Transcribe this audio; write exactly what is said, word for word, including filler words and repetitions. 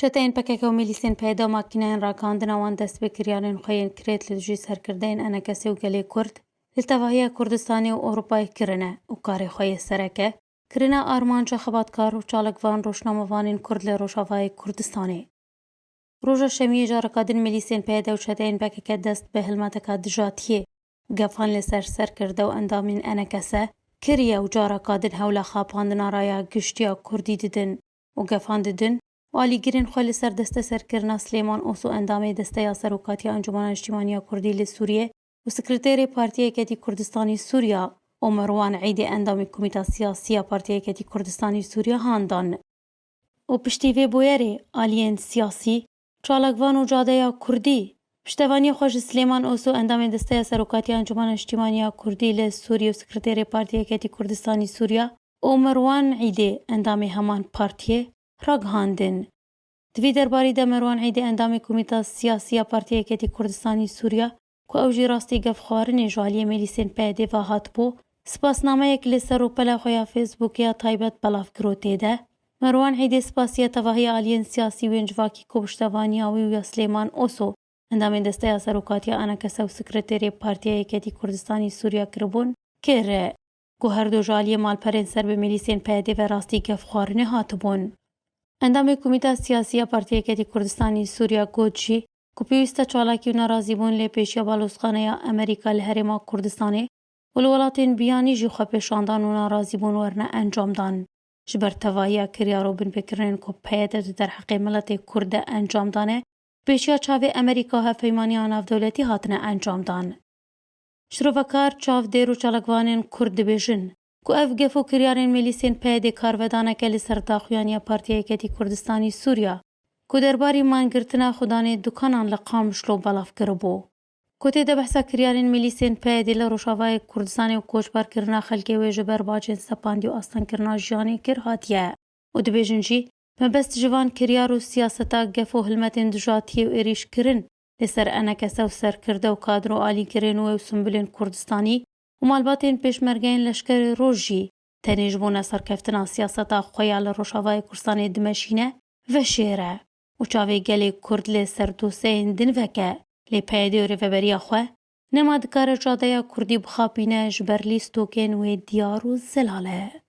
Çeteyên P K K û milîsên P Y D makîneyên ragihandina wan dest bi kiryarên xwe yên kirêt li dijî serkirdeyên E N K S û gelê Kurd li tevahiya Kurdistanê û Ewropayê kirine û karê xwe yê sereke kirine armanca xebatkar û çalakvan rojnamevanên Kurd li Rojavayê Kurdistanê. Roja Şemiyê careka din milîsên P Y D û çeteyên P K K dest bi hilmeteka dijatiyê, gefan li ser serkirde û endamên E N K S kiriye û careka din hewla xapandina raya giştî ya Kurdî didin û gefan didin û alîgirên xwe li ser desteserkirina Silêman Oso endamê Desteya Serokatiya Encûmena Niştîmaniya Kurdî li Sûriyê û Sekreterê Partiya Yeketî Kurdistanî Sûriya û Merwan Îdê endamê Komîta Siyasî ya Partiya Yeketî Kurdistanî Sûriya han dan. Û piştî vê bûyerê aliyên siyasî, çalakvan û cadeya Kurdî piştevaniya xwe ji Silêman Oso endamê Desteya Serokatiya Encûmena Niştîmaniya Kurdî li Sûriyê û Sekreterê Partiya Yeketî Kurdistanî Sûriya û Merwan Îdê endamê heman partiyê ragihandin. Di vî derbarî de Merwan Îdê endamê Komîta Siyasî ya Partiya Yeketî Kurdistanî Sûriya ku ew jî rastî gefxwarinê ji aliyê milîsên P Y D ve hatibû, spasnameyek li ser rûpela xwe ya Facebookê ya taybet belav kir û tê de Merwan Îdê spasiya tevahiya aliyên siyasî û yên civakî ku piştevaniya wî û ya Silêman Oso, endamên Desteya Serokatiya E N K S û Sekreterê Partiya Yeketî Kurdistanî Sûriya kiribûn, kir, ku her du ji aliyê malperên ser bi milîsên P Y D ve rastî gefxwarinê hatibûn. Endamê Komîta Siyasî ya Partiya Yeketî Kurdistanî Sûriya got jî ku pêwîst e çalakî û nerazîbûn lê pêşiya Balozxaneya Amerîka li Herêma Kurdistanê û li welatên biyanî jî xwepêşandan û nerazîbûn werine encamdan. Ji ber tevahiya kiryar û binpêkirinên ku P Y D di derheqê miletê Kurd de encam dane, pêşiya çavê Amerîka û Hevpeymaniya Navdewletî hatine encamdan. Şirovekar, çavdêr û çalakvanên Kurd dibêjin ku ev gef û kiryarên milîsên P Y D karvedaneke li ser daxuyaniya Partiya Yeketî Kurdistanî Sûriya ku derbarî mangirtina xudanê dukanan li Qamişlo belav kiribû. Ku tê de behsa kiryarên milîsên P Y D li Rojavayê Kurdistanê û koçberkirina xelkê wê ji ber bacên sepandî û astengkirina jiyanê kir hatiye û dibêjin jî, mebest ji van kiryar û siyaseta gef û hilmetên dijatiyê û êrîşkirin li ser E N K S û serkirde û kadro alîgirên wê û Sumbulên Kurdistanî û malbatên pêşmergeyên Leşkerê Roj jî tenê ji bo neserkeftina siyaseta xwe ya li Rojavayê Kurdistanê dimeşîne, veşêre û çavê gelê Kurd li ser dosyeyên din veke, lê P Y D û rêveberiya xwe nema dikare cadeya Kurdî bixapîne ji ber lîstokên wê diyar û zelal e.